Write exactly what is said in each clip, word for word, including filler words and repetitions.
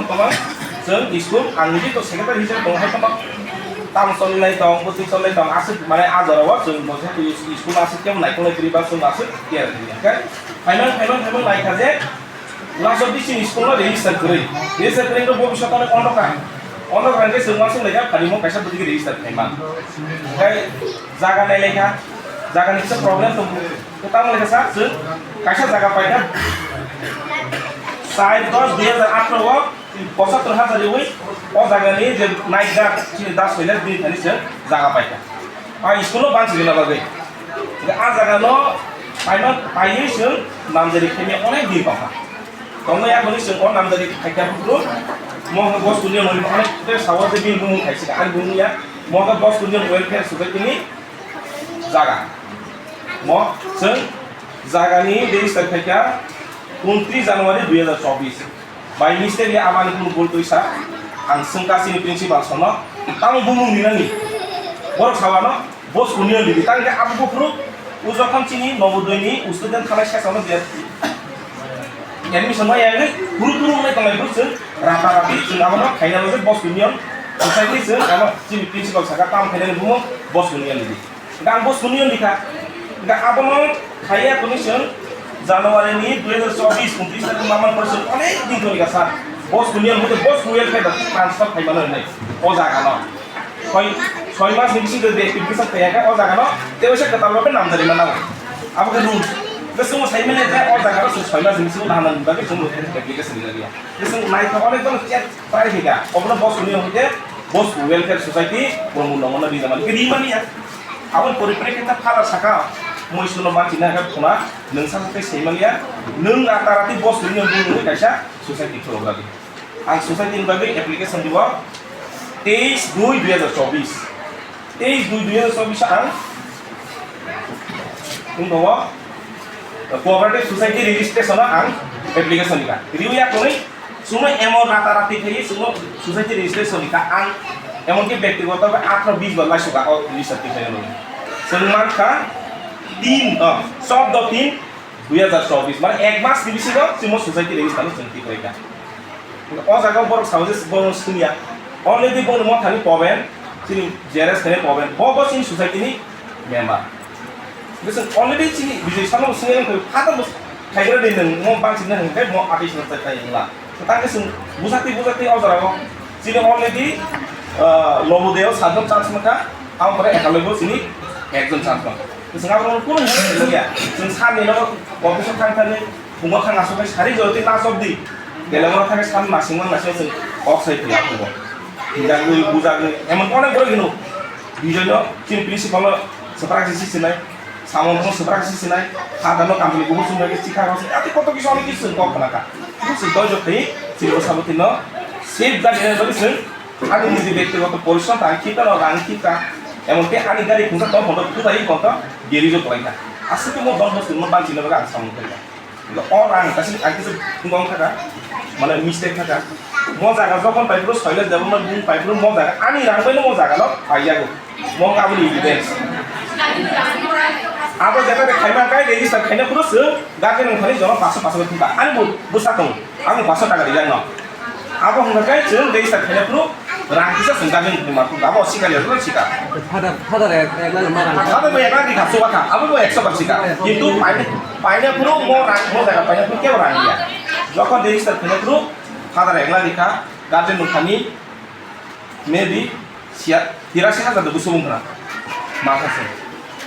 Tongma, chwng school ang niji to secretary hisabe tong hai tongma. Tam choli nai tong, bwtwi choli nai tong, aswk mane a jora o chwng bo se school aswk kebo naikolnai kwrwi ba chwng aswk care khainai. Phaiman, phaiman, phaiman naikha je last of the chini school no register kwrwi. Register kwrwi wngkha bobiswt o onek ondokar. Ondokar hwnkhe chwng uansuk naikha phalimo kaisa bwtwi register khaiman. Khai jaga nai laikha, jaga ni kisa problem tongo. Tamo laikha sa chwng kaisa jaga paikha. Char dos dui hajar atharo o pochattor hajar riwi o jaga ni je night guard chini das hoile bini thani chwng jaga paikha. A school no banchi rwna bagwi. Hwnkhe a jaga no paima, paiwi chwng namjari khaimya onek din tongkha. Tongmaya hwnwi chwng o namjari khaikha bwkhrok. Mo hwnkhe bos kunia mori onek te sawa je bini bumung khaisika, ani bumung ya. Mo hwnkhe bos kunia welfare society ni jaga. Mo chwng jaga ni register khaikha untris January dui hajar chobbish. By mistake le abani kunu bul twisa. Ang swngkha chini principal sono, tamo bumung ninani. Borok sawano, bos union didi. Tang khe abo buphuru, o jokhon chini Nobodoy ni student thalai sesano je admission ma yagwi, huru turu wngwi tonglai phuru chwng rata rati chwng abono khaina bagwi bos union society chwng abo chini principal saka tam khainani bumung bos union didi. Hingke ang bos union dikha. Hingke abono khaiya toni chwng January ni dui hajar chobbish untris tarikh maman pore chwng onek din toni kha sir. Bos union hoite bos welfare da transfer khai mano hinwi o jaga no. Soi, soi mas ni bisingo de application khaiya khe o jaga no tei waisa kwtal rok namjari mano. Abo khe rules. Hingke chwng sai manya je o jaga no chwng soi mas ni bisingo dahan bagwi chwng application rijak ya. Hingke chwng naikha onek jano chat Tei hika, obono bos union hwnkhe bos welfare society, borok mung nongmano rijak mani, rimani ya. Aboni poriprekhite father saka, moi suno manchina hwnkhe phuna, nwng sasa tei saimani ya, nwng rata rati bos union bumung hwnkhe kaisa society khulok radi. Ang society ni bagwi application dibo, teis dui dui hajar chobbish. Teis dui dui hajar chobbish ang wngkha o cooperative society registration o ang application rikha. Riwi ya kwrwi chwngno emon rata rati khaiwi chwngno society registration rikha ang emonki bektigoto bai atharo bis bar laisuka o register tikhlaina bagwi. Chwng mankha tin, oh, chobdo tin dui hajar chobbish, mane ek mas ni bisingo chwngno society register no chwng tiklaikha. O jaga o borok sao je borokno simiya. Already bongni mothani poben, chini J R S khainai poben. Bo bo chini society ni member. Bising already chini Bijay Sharma bo singya wngkha, father bo khaigra de nwng mo bangsi na hwnkhe mo atis na chai tai wngla. Tang khe chwng bujati bujati o jora o chini already, ah, Lobodeo satjon chance mankha, abo pore Ekaloi bo chini ekjon chance mankha. Chwng abo kuno hwnkhe ya. Chwng sani no office o thang thangwi Phungo thang aswk bai sari jora tei last of the. Belai oro thang khe sal masing mang naising chwng kok sai phiya phungo. Hinjagwi, bujagwi, emon onek borok hino. Bijoy no chini principal no swprak si sinai, samung no swprak si sinai, father no company buhur sung bai sikha rok se, ati koto kisa onek kisa chwng kok khna kha. Chwng doijo khai chini bwsa bwtwi no safeguard ni bagwi chwng ani niji bektigoto porishram ta khita no rang khita. Emon khe ani gari khungsa tong photo buthai photo geri jo kwlai kha. Aswk khe mo don bosong no banchina bagwi ang samung khlai kha. O rang kasi ang kisa wngkha kha, mane mistake kha kha. Mo jaga jokon pai phuru Sailas Debbarma bung pai phuru mo jaga ani rang bai no mo jaga no pai yago. Mo ka aboni evidence. Abo jeta de khaima kai register khaina phuru se guardian wngkhani jono paso paso thumba. Ani bo bwsa tong. Ang paso taka rijak no. Abo hwnka khe chwng register khaina phuru rang kisa chwng guardian ni ma phuru abo sikar ya phuru sikar. Father, father ek, ek lakh ma rang. Father bo ek lakh rikha, chuba kha. Abo bo ekso bar sikar. Kintu paina, paina phuru mo rang, mo jaga paina phuru kebo rang ya. Jokhon register khaina phuru father ek lakh rikha, guardian wngkhani maybe siya, tirasi hajar do busu wngkha. Ma kha se.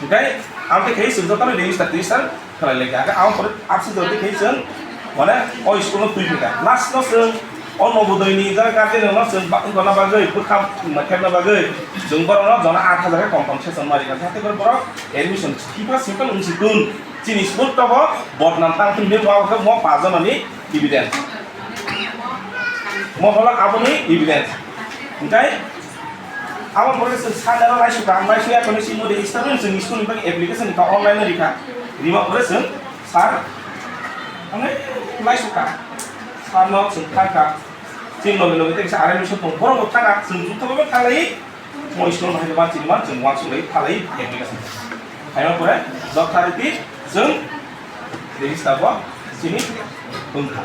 Hwnkhe ang te khai chwng jotono register, register khlai lai kha. Ang pore absi jodi khai chwng, mane, o school no twi kha. Last no chwng o Nobodoy ni jara guardian no chwng ba, wngkha na bagwi, bwkha, ma, khemna bagwi, chwng borok no jona aat hajar khe compensation mari kha. Jate khe borok admission thipa simple wngsi tun. Chini school tobo bodnam tang tun, mo, mo pa jona ni evidence. Mo hola aboni evidence. Hwnkhe, Abo pore chwng sir dano laisukha, ang laisuya tongwi chini mode Eastern chwng school ni bagwi application rikha, online no rikha. Rima pore chwng sir, mane, laisukha. Sir no chwng thangkha. Chini loge loge tei kisa R M mission tong, borok bo thangkha, chwng jotto bai thanglai. Mo school no hai ma chini ma chwng uansuk lai thanglai application. Haima pore job authority chwng register bo chini wngkha.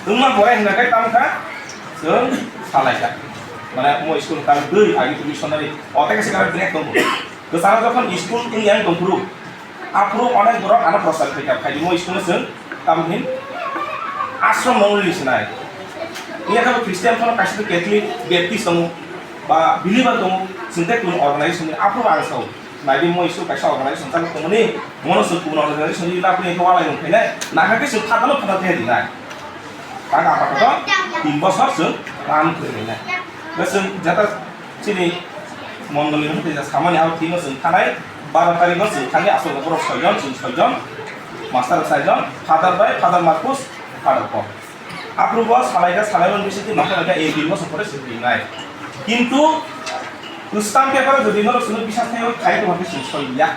Wngma pore hwnkha khe tamo kha. Chwng salaijak. Mane mo school kang twi agi twi sonari. O tei kaisa kang break tongo. Kwcharo jokhon school wng yang tongphuru, aphuru onek borok ano prosar khaikha, phaidi mo school-o chwng tamo hin ashram mongli sinai. Iya khe bo Christian phano kaisa Catholic, Baptist tongo, ba believer tongo, chwng tei kun organization ni aphuru ang sao. Naidi mo school kaisa organization chalo tongmani, mono chwng kun organization ni lapri khe walai mung khainai, nakha khe chwng phatano phatha khe dinai. Bang apato tin bosor chwng ram khainai. Chwng jata Chini mondoli no tei samani abo tino chwng thanai baro tarikh no chwng thangwi aswk borok soi jon, chwng soi jon, master sai jon, father bai, father Marcus, father Paul. Aphuru bo salaikha, salaimani bisingtwi master kha A B bosong pore chwng ringnai. Kintu stamp paper jodi norok chwngno bisas thaiwi khai tongma khe chwng soi ya.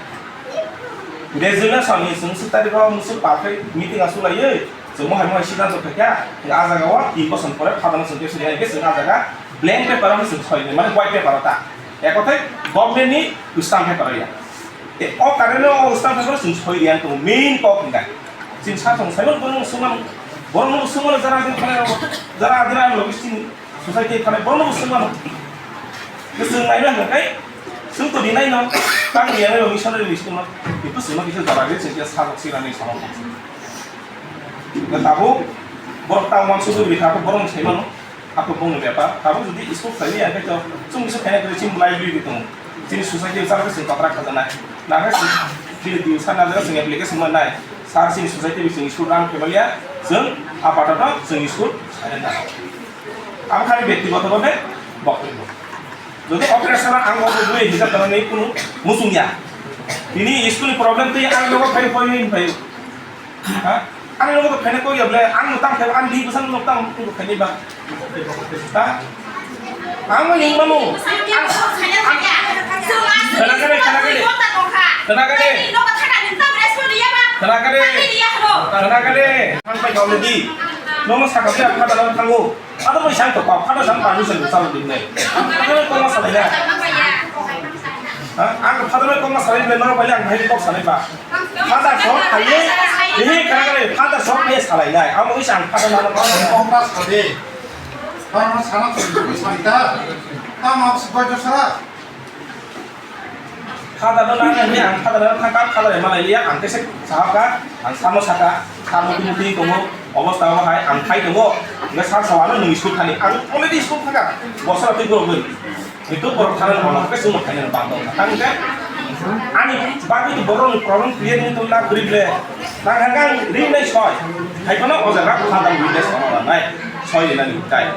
Resolution ni chwng swk tarikh o mwswk paphai meeting aswk laiwi chwng mohai mohai siddhanto khaikha, hwnkhe a jaga o tin bosong pore father no chwng khe soi ya, hwnkhe chwng a jaga blank paper o chwng soi ya, mane white paper o ta. Ekothai government ni stamp paper o ya. Te o karone o stamp paper o chwng soi ya tongo, main kok hwnkhe. Chini sa thong sai mano, bono swngmano, bono swngmano jara din khanai, jara din ang logi chini. Society thani bono bo swngmano. Bo swng naina hwnkhe, swng to dinai no, tang ni yanai missionary ni swngma. Ipo swngma kisa jora ge chengke sajak sirani samang. Ga tabuk, borok tang wan sudu bikha ko borok sai mano. Ako bongni bepar. Tabuk jodi school khlai ya khe to, chung bisa khaina kre chim library di tongo. Chini society o char khe chwng kotra khajana. Na khe chini di sana jaga chwng application ma nai. Sar chini society bi chwng school rang khe maliya. Chwng apatoto chwng school sai na. Ang khali byaktigoto bhabe boktobyo. Jodi operation ang obo bui hijab tanani kunu musung ya. Bini school ni problem twi ang logo phai phai hin phai. Ha? Ang logo phai koi ya ble ang tam phai ang di busan nok tam kunu phai ba. Ha? Ang mo ning mamu. Ang, ang, khana kare, khana kare. Khana kare. Khana kare. Khana kare. Ang phai kau di. Nomo sakap ya khata thango. Ano bai sang to pa, phano sang pa, ni sang sa din nai. Ano ko ma sa nai. Ha? Ang phano ko ma sa nai, no bai ang hai ko sa nai pa. Phada so, hai ye. Ni kana kare, phada so, ye sa nai nai. Amo wi sang phada na ko. Ko ma sa de. Phano sana sa ta. Ta ma su ko jo sa. Father no nang nang ang father no thangka, father malai liya, ang kese sahaka, ang samo saka, samo tini tini tongo, obosta o hai, ang khai tongo, nge sar sawano nung school thani, ang already school thaka, bosor twi borok bai, itu borok thana no ono, kese mo thani no bang tong, ang khe, ani bagwi borok ni problem create ni tong na gurib le, nang hangka ang ring nai soi, hai kono o jaga father witness kono nai, soi nani kai,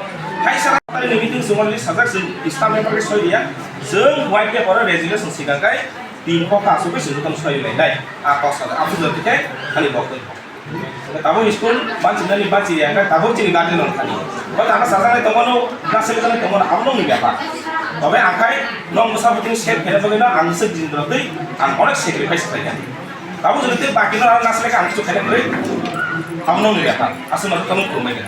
hai sara tari ni meeting sumali sajak sing, Islam ni soi ya. Chwng white paper o resolution swkang kai tin kokha asugwi chwng jotono soi lainai. A kok sajak, a puja twi khe ani bok twi. Tabuk school banchimnani bachi ya, khe tabuk chini guardian rok thani. Bo tangma sajaknai tongmano, na swkjaknai tongmano, abo nokni bepar. Tobe ang khai nok bwsa bwtwini save khaina bagwino ang swk jini rok twi ang onek sacrifice khlai kha. Tabuk jodi tei baki no ang na swkha ang kichu khaina kwrwi, abo nokni bepar. Aswk no tongmung khulumbai kha.